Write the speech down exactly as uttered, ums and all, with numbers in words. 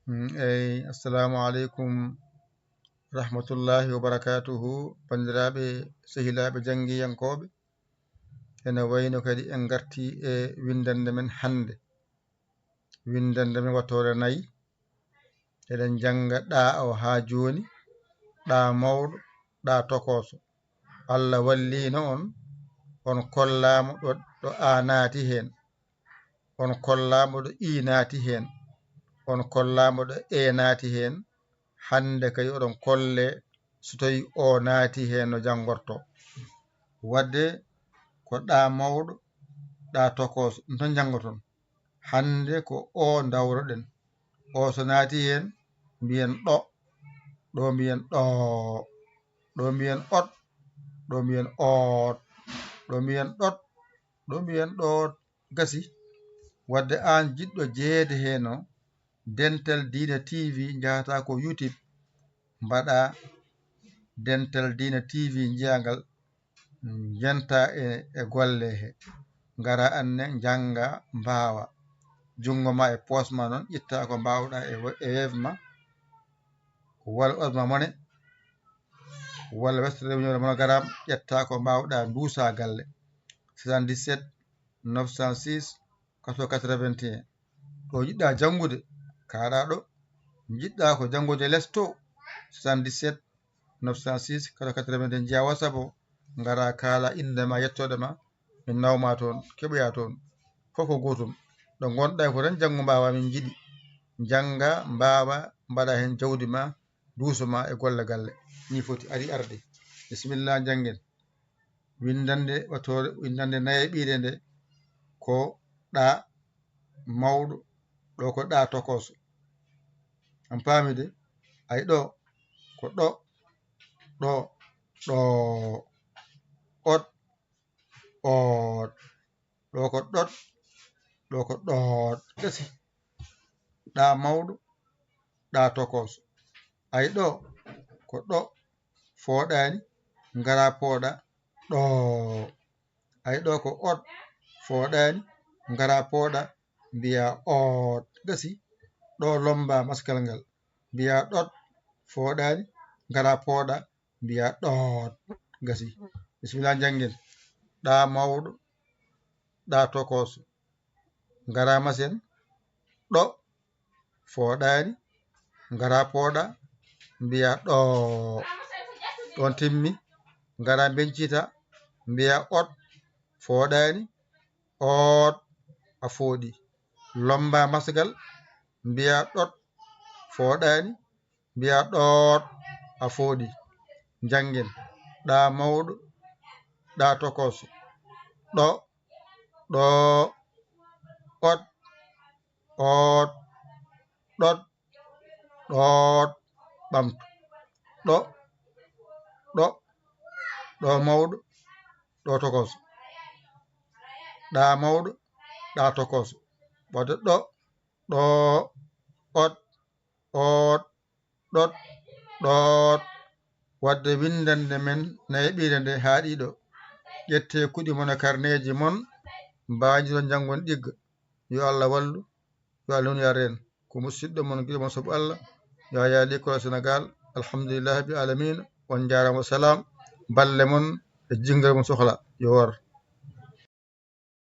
Mm, eyi, assalamu aleykum rahmatullahi wa barakatuhu. Banndiraaɓe, sehilaaɓe janngiyankooɓe, ene wayno kadi en ngartii e winndannde men hannde. Winndannde men wattoore nayi. Eɗen njannga ɗa o haa jooni, ɗa mawɗo, ɗa tokooso. Allah walliino on, on kollaama ɗo, ɗo a naati heen, on kollaama ɗo i naati heen, on kollaama ɗo e naati heen. Hannde kay oɗon kolle so tawi o naati heen no janngorto. Wadde ko ɗa mawɗo, ɗa tokooso, ɗum tan njanngoton. Hannde ko o ndawroɗen. O so naati heen, mbiyen ɗo, ɗo mbiyen ɗo, ɗo mbiyen ot, ɗo mbiyen oot, ɗo mbiyen ɗot, ɗo mbiyen ɗoot. Gasi. Wadde aan jiɗɗo jeyeede heen o, Dental Diina T V, njahata ko YouTube, mbaɗa Dental Diina T V, njiya ngal, njenta e, e golle he. Ngara anne, njannga, mbaawa. Junngo ma e poos ma noon, ƴetta ko mbaawɗa e we-, e Wave ma, walla Orange Money, walla Western Union, MoneyGram, ƴetta ko mbaawɗa, nduusa galle. Soixante-dix-sept neuf cent six quatre-vingts quatre-vingt-un. Ɗo njiɗɗa janngude, kaaɗa ɗo. Njiɗɗa ko janngude les to, soixante-dix-sept neuf cent six quatre-vingt-quatre-vingt-deux, njiya WhatsApp o, ngara kaala innde ma, yettoode ma, min nawma toon, keɓoya toon. Fof ko gootum. Ɗo ngonɗa ko tan janngo mbaawa min njiɗi. Njannga, mbaawa, mbaɗa heen jawdi ma, duuso ma e golle galle. Nii foti, ari arde. Bisimilla, njanngen. Winndannde wattoore, winndannde nayeɓiire nde ko ɗa mawɗo, ɗo ko ɗa tokooso. On paami de? Ay ɗo, ko ɗo, ɗo, ɗo, ot, oot. Ɗo ko ɗot, ɗo ko ɗoot. Gasi. Ɗa mawɗo, ɗa tokooso. Ay ɗo, ko ɗo, fooɗaani, ngara pooɗa, ɗo. Ay ɗo ko ot, fooɗaani, ngara pooɗa, mbiya oot. Gasi. Ɗo lommba maskal ngal, mbiya ɗot, fooɗaani, ngara pooɗa, mbiya ɗoot. Gasi. Bisimilla, njanngen. Ɗa mawɗo, ɗa tokooso. Ngara masen. Ɗo, fooɗaani, ngara pooɗa, mbiya ɗo. Ɗon timmi. Ngara mbencita, mbiya ot, fooɗaani, oot, a fooɗi. Lommba masgal, mbiya ɗot, fooɗaani, mbiya ɗoot, a fooɗi. Njanngen. Ɗa mawɗo, ɗa tokooso. Ɗo, ɗo, ot, oot, ɗot, ɗoot, ɓamtu. Ɗo, ɗo, ɗo mawɗo, ɗo tokooso. Ɗa mawɗo, ɗa tokooso. Wadde ɗo, ɗo, ot, oot, ɗot, ɗoot. Wadde winndannde men nayeɓiire nde haaɗi ɗo. Ƴettee kuɗi mon e karneeji mon, mbaajiro njanngon ɗigga. Yo Allah wallu, yo Allah nun yar en. Ko musiɗɗo mon, giɗo mon sabu Allah, Yahya Likkola Sénégal. Alhamdulillahi rabbil alamina. On njaaraama, salaam. Balle mon e jinngere mon sohla. Yo war.